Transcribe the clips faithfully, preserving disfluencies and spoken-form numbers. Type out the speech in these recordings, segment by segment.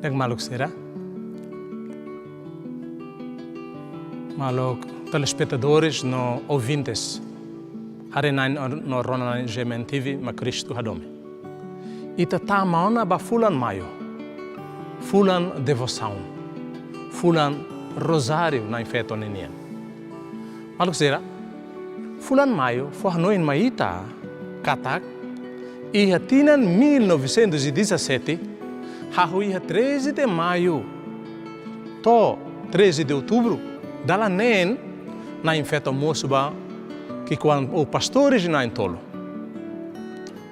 Di'ak maluk sira, maluk telespetadores no ouvintes, haree-na'in no rona-na'in G M N T V mak Kristu hadomi. Ita tama ona ba fulan Maiu, fulan devosaun, fulan Rozáriu Na'in-Feto ninian. Maluk sira, fulan Maiu fó hanoin mai ita katak iha tinan mil novecentos e dezassete, hahú iha treze de Maio to'o treze de Outubro, dalan neen Na'in-Feto mosu ba ki'ikoan ou pastores na'in-tolu: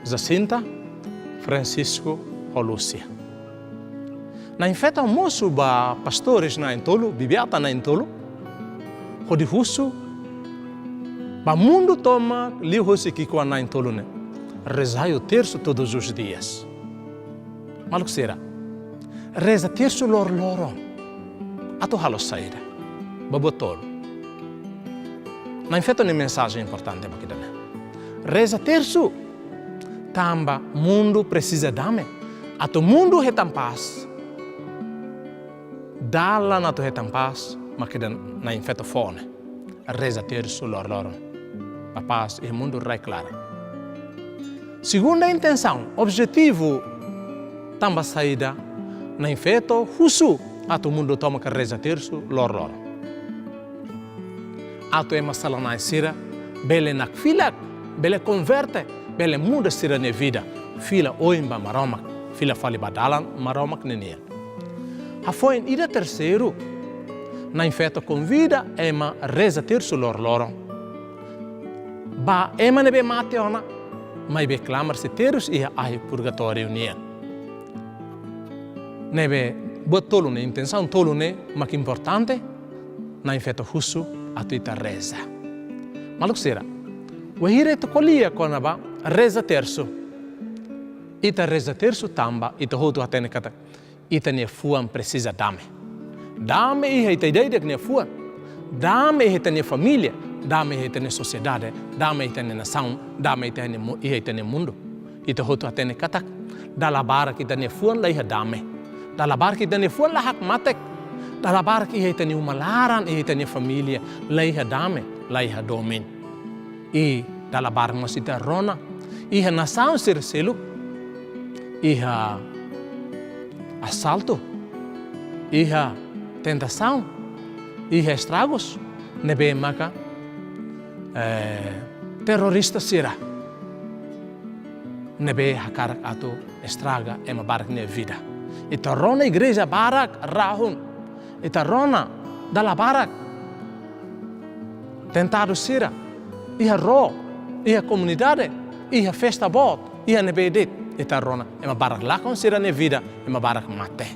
Jacinta, Francisco ho Lúcia. Na'in-Feto mosu ba pastores na'in-tolu, bibi-atan na'in-tolu, hodi husu ba mundu tomak liuhosi ki'ikoan na'in-tolu ne'e: rezai o terço todos os dias. Maluk sira, reza tersu loroloron atu halo saida? Ba buat tolu. Na'in-Feto nia mensajen importante mak ida-ne'e. Reza tersu tanba mundu presiza dame. Atu mundu hetan pás, dalan atu hetan pás mak ida Na'in-Feto fó ne'e: reza tersu loroloron, ba pás iha mundu rai-klaran. Segunda intensaun, objetivu, tanba saida Na'in-Feto husu atu mundu tomak reza tersu loroloron? Atu ema sala-na'in sira bele nakfilak, bele konverte, bele muda sira-nia vida, fila oin ba Maromak, fila fali ba dalan Maromak ninian. Hafoin ida terseiru, Na'in-Feto konvida ema reza tersu loroloron. Ba ema ne'ebé mate ona, maibé klamar sei terus iha ahi purgatóriu nian. Ne'ebé buat tolu ne'e, intensaun tolu ne'e mak importante Na'in-Feto husu atu ita reza. Maluk sira, wainhira ita ko'alia kona-ba reza tersu, ita reza tersu tanba ita hotu hatene katak ita-nia fuan presiza dame. Dame iha ita ida-idak nia fuan. Dame iha ita-nia família. Dame iha ita-nia sosiedade. Dame iha ita-nia nasaun. Dame iha ita-nia mu-, iha ita-nia mundu. Ita hotu hatene katak dala barak ita-nia fuan la iha dame. Dala barak ita-nia fuan la hakmatek. Dala barak iha ita-nia uma laran, iha ita-nia família la iha dame, la iha domin. I dala barak mós ita rona, iha nasaun sira seluk iha asaltu, iha tentasaun, iha estragus ne'ebé maka, eh, terrorista sira ne'ebé hakarak atu estraga ema barak nia vida. Ita rona igreja barak rahun. Ita rona dala barak atentadu sira iha ró, iha komunidade, iha festa boot, iha ne'ebé de'it. Ita rona ema barak lakon sira-nia vida, ema barak mate.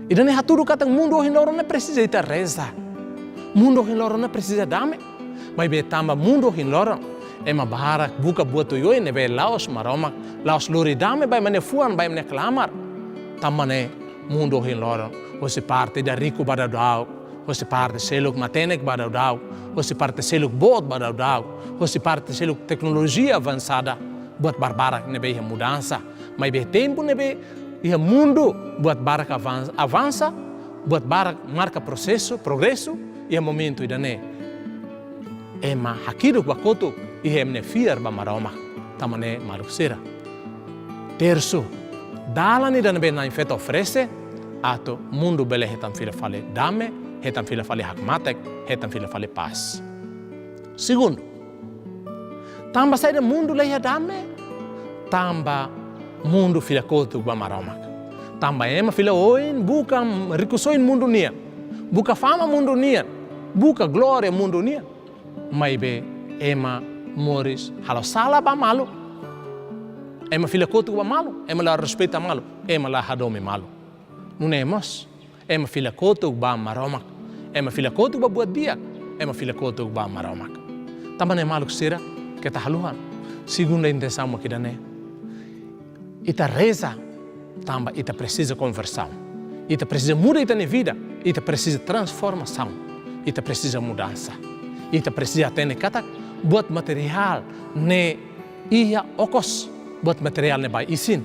Ida-ne'e hatudu katak mundu ohin loron ne'e presiza ita reza. Mundu ohin loron ne'e presiza dame. Maibé tanba mundu ohin loron ema barak buka buat oioin ne'ebé la'ós Maromak, la'ós lori dame ba ema nia fuan, ba ema nia klamar. Tanba ne'e mundu ohin loron, hosi parte ida riku ba daudauk, hosi parte seluk matenek ba daudauk, hosi parte seluk boot ba daudauk, hosi parte seluk teknolojia avansada, buat barbarak ne'ebé iha mudansa. Maibé tempu ne'ebé iha mundu buat barak avan-, avansa, buat barak marka prosesu, progresu, iha momentu ida-ne'e ema hakiduk ba kotuk, iha ema nia fiar ba Maromak. Tanba ne'e maluk sira, tersu, dalan ida ne'ebé Na'in-Feto oferese atu mundu bele hetan fila fali dame, hetan fila fali hakmatek, hetan fila fali pás. Segundu, tanba saida mundu la iha dame? Tanba mundu fila kotuk ba Maromak. Tanba ema fila oin buka rikusoin mundu nian, buka fama mundu nian, buka glória mundu nian. Maibé ema moris halo sala ba malu. Ema fila kotuk ba malu, ema la respeita malu, ema la hadomi malu. Nune'e mós ema fila kotuk ba Maromak. Ema fila kotuk ba buat di'ak, ema fila kotuk ba Maromak. Tanba ne'e maluk sira, keta haluha. Segunda intensaun mak ida-ne'e. Ita reza tanba ita presiza konversaun. Ita presiza muda ita-nia vida, ita presiza transformasaun, ita presiza mudansa. Ita presiza hatene katak buat materiál ne'e iha okos, buat materiál ne'e ba isin.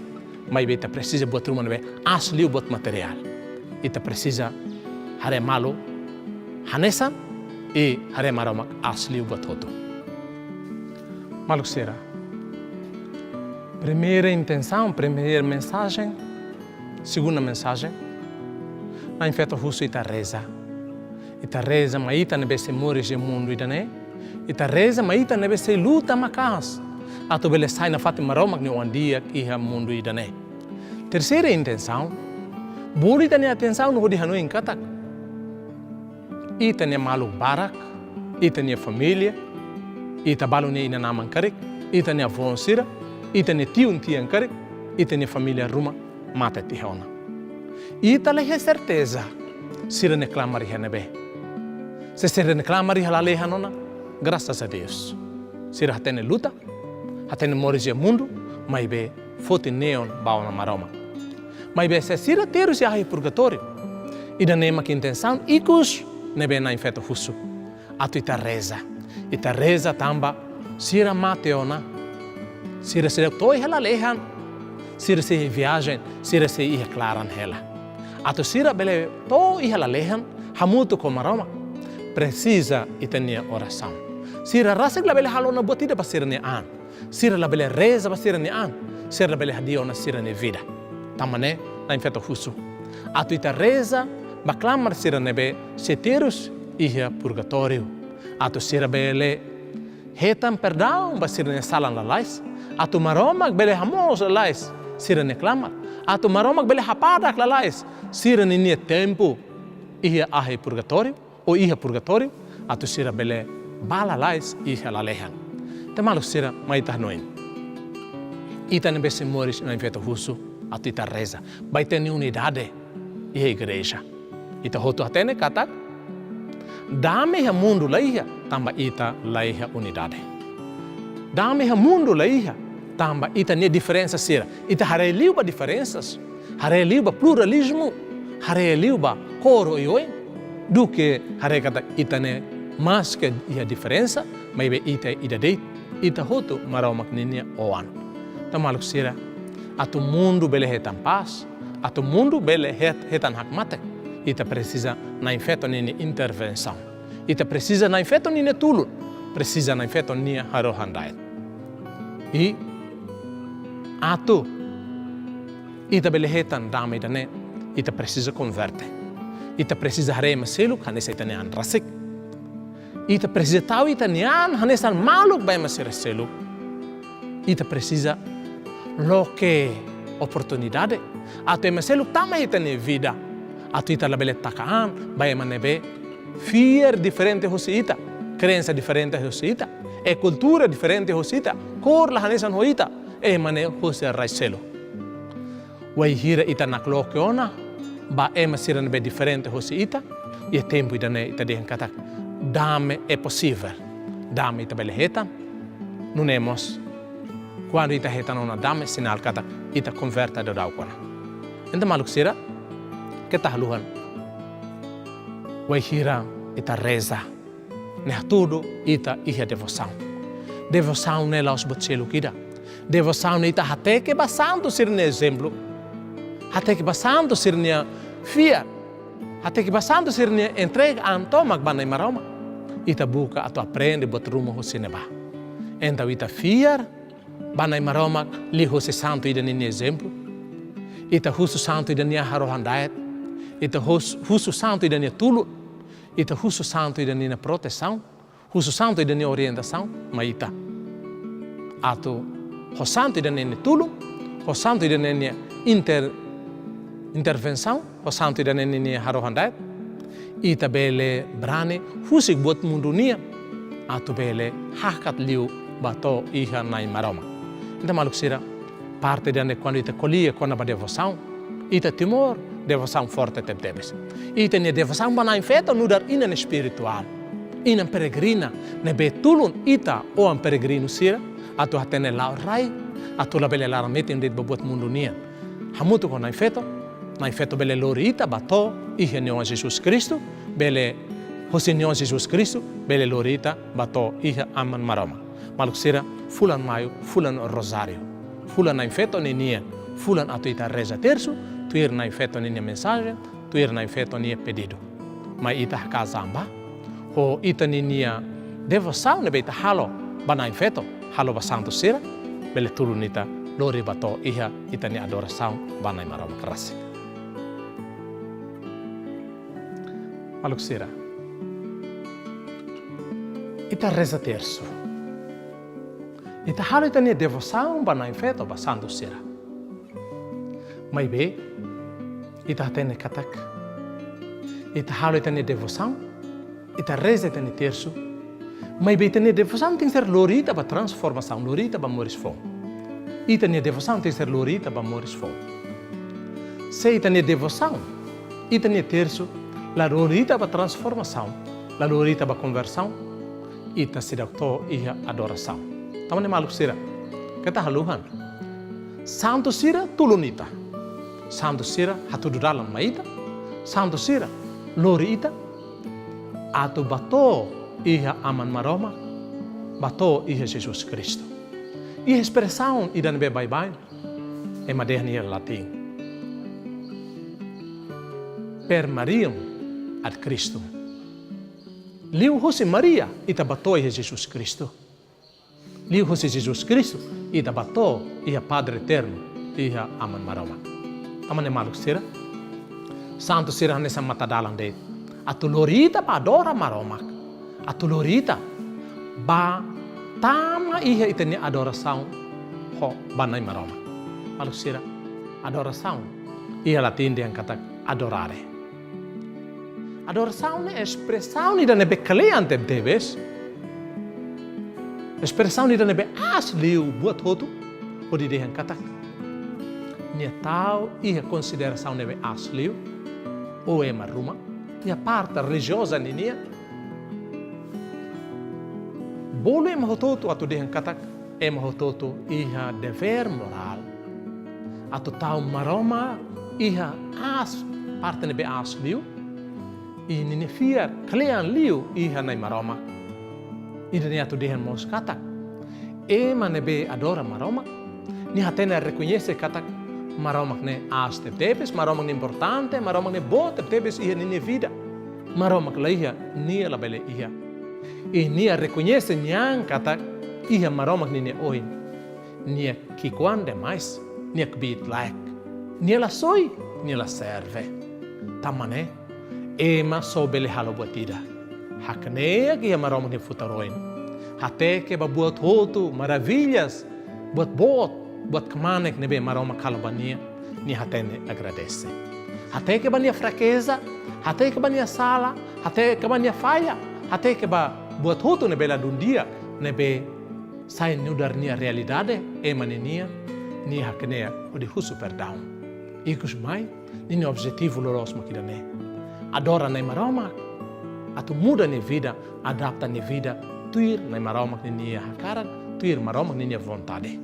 Maibé ita presiza buat ruma ne'ebé aas liu buat materiál. Ita presiza haree malu hanesan, i haree Maromak aas liu buat hotu. Maluk sira, primeira intensaun, primeira mensajen, segunda mensajen, Na'in Feto husu ita reza. Ita reza mai ita ne'ebé sei moris iha mundu ida-ne'e. Ita reza mai ita ne'ebé sei luta maka'as atu bele sai nafatin Maromak nia oan di'ak iha mundu ida-ne'e. Terseira intensaun, bolu ita-nia atensaun hodi hanoin katak ita-nia maluk barak, ita-nia família, ita balu nia inan-aman karik, ita-nia avó sira, ita-nia tiun-tian karik, ita-nia família ruma mate tiha ona. Ita la iha serteza sira-nia klamar iha ne'ebé. Se sira-nia klamar iha lalehan ona, graças a Deus, sira hatene luta, hatene moris iha mundu, maibé foti neon ba ona Maromak. Maibé se sira terus iha ahi purgatóriu, ida-ne'e mak intensaun ikus ne'ebé Na'in Feto husu atu ita reza. Ita reza tanba sira mate ona, sira seidauk to'o iha lalehan, sira sei iha viajen, sira sei iha klaran hela. Atu sira bele to'o iha lalehan hamutuk ho Maromak, presiza ita-nia orasaun. Sira rasik labele halo ona buat ida ba sira-nia an. Sira labele reza ba sira-nia an. Sira labele hadi'a ona sira-nia vida. Tanba ne'e Na'in Feto husu atu ita reza ba klamar sira ne'ebé sei terus iha purgatóriu, atu sira bele hetan perdaun ba sira-nia salan lalais, atu Maromak bele hamoos lalais sira-nia klamar, atu Maromak bele hapadak lalais sira ninia tempu iha ahi purgatóriu, ou iha purgatóriu, atu sira bele bá lalais iha lalehan. Entaun maluk sira, mai ita hanoin. Ita ne'ebé sei moris, Na'in Feto husu atu ita reza ba ita-nia unidade iha igreja. Ita hotu hatene katak dame iha mundu la iha tanba ita la iha unidade. Dame iha mundu la iha tanba ita-nia diferensa sira. Ita haree liu ba diferensas, haree liu ba pluralizmu, haree liu ba kór oioin, duké haree katak ita ne'e maske iha diferensa, maibé ita ida de'it, ita hotu Maromak ninia oan. Entaun maluk sira, atu mundu bele hetan pás, atu mundu bele het-, hetan hakmatek, ita presiza Na'in Feto ninia intervensaun. Ita presiza Na'in Feto ninia tulun, presiza Na'in Feto nia harohan-da'et. I atu ita bele hetan dame ida-ne'e, ita presiza konverte. Ita presiza haree ema seluk hanesan ita-nia an rasik. Ita presiza tau ita-nia an hanesan maluk ba ema sira seluk. Ita presiza loke oportunidade atu ema seluk tama iha ita-nia vida, atu ita labele taka an ba ema ne'ebé fiar diferente hosi ita, krensa diferente hosi ita, i kultura diferente hosi ita, kór la hanesan ho ita, ema ne'e hosi rai seluk. Wainhira ita nakloke ona ba ema sira ne'ebé diferente hosi ita, iha tempu ida-ne'e ita dehan katak dame é possível. Dame ita bele hetan. Nune'e mós, kuandu ita hetan ona dame, sinál katak ita konverte daudauk ona. Entaun maluk sira, keta haluha. Wainhira ita reza, ne'e hatudu ita iha devosaun. Devosaun ne'e la'ós buat seluk ida. Devosaun ne'e ita hateke ba santu sira-nia ezemplu. Hateke ba santu sira-nia fiar. Hateke ba santu sira-nia entrega an tomak ba Nai Maromak. Ita buka atu aprende buat ruma hosi ne'ebá. Entaun ita fiar ba Nai Maromak liuhosi santu ida ninia ezemplu. Ita husu santu ida nia harohan-da'et. Ita hus-, husu santu ida nia tulun. Ita husu santu ida ninia protesaun, husu santu ida nia orientasaun mai ita. Atu ho santu ida ninia tulun, ho santu ida ninia inter-, intervensaun, ho santu ida ninia harohan-da'et, ita bele brani husik buat mundu nian, atu bele hakat liu ba to'o iha Nai Maromak. Entaun maluk sira, parte ida-ne'e kuandu ita ko'alia kona-ba devosaun, ita Timor, devosaun forte tebetebes. Ita-nia devosaun ba Na'in Feto nu'udar inan espirituál, inan peregrina, ne'ebé tulun ita oan peregrinu sira atu hatene la'o rai, atu labele laran-metin de'it ba buat mundu nian. Hamutuk ho Na'in Feto, Na'in Feto bele lori ita ba to'o iha nia Oan Jesus Kristu, bele hosi nia Oan Jesus Kristu bele lori ita ba to'o iha Aman Maromak. Maluk sira, fulan Maiu, fulan Rozáriu, fulan Na'in Feto ninian, fulan atu ita reza tersu, tuir Na'in Feto ninia mensajen, tuir Na'in Feto nia pedidu. Mai ita hakaas an ba, ho ita ninia devosaun ne'ebé ita halo ba Na'in Feto, halo ba santu sira, bele tulun ita lori ba to'o iha ita-nia adorasaun ba Nai Maromak rasik. Maluk sira, ita reza tersu. Ita halo ita-nia devosaun ba Na'in Feto, ba santu sira. Maibé, ita hatene katak, ita halo ita-nia devosaun, ita reza ita-nia tersu. Maibé ita-nia devosaun tenke ser lori ita ba transformasaun, lori ita ba moris foun. Ita-nia devosaun tenke ser lori ita ba moris foun. Se ita-nia devosaun, ita-nia tersu, la lori ita ba transformasaun, la lori ita ba konversaun, ita seidauk to'o iha adorasaun. Tanba ne'e maluk sira, keta haluha. Santu sira tulun ita. Santu sira hatudu dalan mai ita. Santu sira lori ita atu ba to'o iha Aman Maromak, ba to'o iha Jesus Kristu. Iha espresaun ida ne'ebé baibain, ema dehan iha Latin: Per Mariam ad Christum. Liuhusi Maria ita ba to'o iha Jesus Kristu. Liuhusi Jesus Kristu ita ba to'o iha Padre Eternu, iha Aman Maromak. Tanba ne'e maluk sira, santu sira hanesan matadalan de'it atu lori ita ba adora Maromak, atu lori ita ba tama iha ita-nia adorasaun ho ba Nai Maromak. Maluk sira, adorasaun iha Latin dehan katak adorare. Adorasaun ne'e espresaun ida ne'ebé kle'an tebetebes. Espresaun ida ne'ebé aas liu buat hotu, hodi dehan katak nia tau iha konsiderasaun ne'ebé aas liu, ou ema ruma, iha parte relijioza ninian. Bolu ema hotu-hotu atu dehan katak ema hotu-hotu iha devér morál atu tau Maromak iha aas, parte ne'ebé aas liu, i ninia fiar kle'an liu iha Nai Maromak. Ida-ne'e atu dehan mós katak ema ne'ebé adora Maromak, nia hatene, rekoñese katak Maromak ne'e aas tebetebes, Maromak ne'e importante, Maromak ne'e boot tebetebes iha ninia vida. Maromak la iha, nia labele iha. I nia rekoñese nia an katak iha Maromak ninia oin, nia ki'ikoan demais, nia kbiit-laek, nia la soi, nia la serve. Tanba ne'e, ema só bele halo buat ida: hakne'ak iha Maromak nia futar oin, hateke ba buat hotu, maravillas, buat boot, buat kmanek ne'ebé Maromak halo ba nia, nia hatene, agradese. Hateke ba nia frakeza, hateke ba nia sala, hateke ba nia falla, hateke ba buat hotu ne'ebé ladún di'ak, ne'ebé sai nu'udar nia realidade ema ninian, nia hakne'ak hodi husu perdaun. Ikusmai, ninia objetivu loloos mak ida-ne'e: adora Nai Maromak, atu muda nia vida, adapta nia vida tuir Nai Maromak ninia hakarak, tuir Maromak ninia vontade.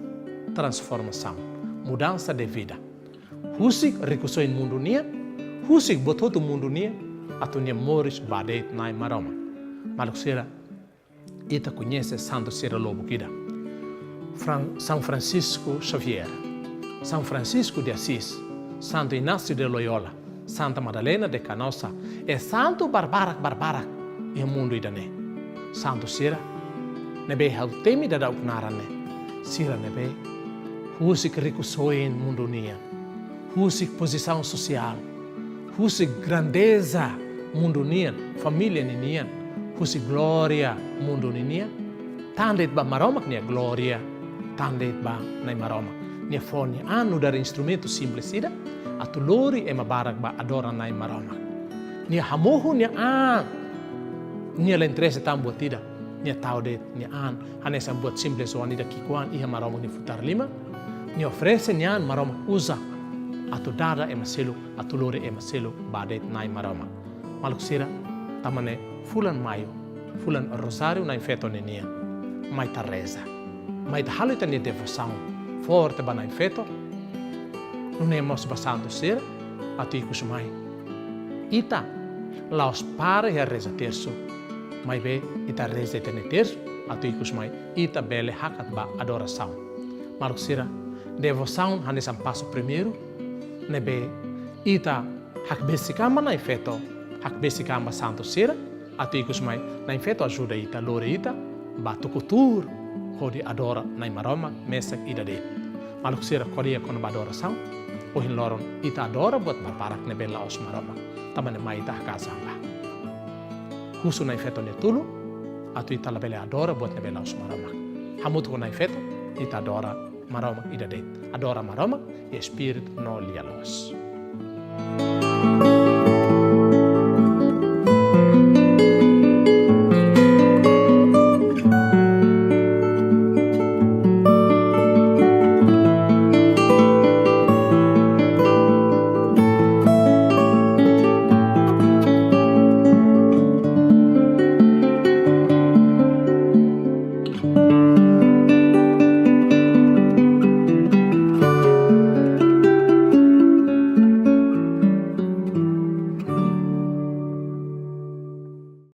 Transformasaun, mudansa de vida. Husik rikusoin mundu nian, husik buat hotu mundu nian, atu nia moris ba de'it Nai Maromak. Maluk sira, ita koñese santu sira lubuk ida: Fran-, São Francisco Xavier, São Francisco de Assis, Santo Inácio de Loyola, Santa Madalena de Canossa, i santu barbarak-barbarak iha mundu ida-ne'e. Santu sira ne'ebé ha'u temi daudauk naran ne'e, sira ne'ebé husik rikusoin mundu nian, husik pozisaun sosiál, husik grandeza mundu nian, família ninian, husik glória mundu ninian, tan de'it ba Maromak nia glória, tan de'it ba Nai Maromak. Nia fó nia an nu'udar instrumentu simples ida atu lori ema barak ba adora Nai Maromak. Nia hamohu nia an, nia la interese tan buat ida, nia tau de'it nia an hanesan buat simples oan ida ki'ikoan iha Maromak nia futar liman. Nia oferese nia an, Maromak uza atu dada ema seluk, atu lori ema seluk ba de'it Nai Maromak. Maluk sira, tanba ne'e fulan Maiu, fulan Rozáriu Na'in Feto ninian, mai ita reza, mai ita halo ita-nia devosaun forte ba Na'in Feto, nune'e mós ba santu sira, atu ikusmai ita la'ós para iha reza tersu, maibé ita reza ita-nia tersu, atu ikusmai ita bele hakat ba adorasaun. Maluk sira, Devosaun hanesan pasu primeiru ne'ebé ita hakbesik an ba Na'i Feto, hakbesik an ba santu sira, atu ikus mai Na'i Feto ajuda ita, lori ita ba tuku tuur hodi adora Na'i Maromak mesak ida de'it. Maluk sira, ko'alia kona-ba adorasaun, ohin loron ita adora buat barbarak ne'ebé la'ós Maromak, tanba ne'e mai ita haka'as an ba. Husu Na'i Feto nia tulun atu ita labele adora buat ne'ebé la'ós Maromak. Hamutuk ho Na'i Feto ita adora Maromak ida de'it. Adora Maromak iha espíritu no lia-loos.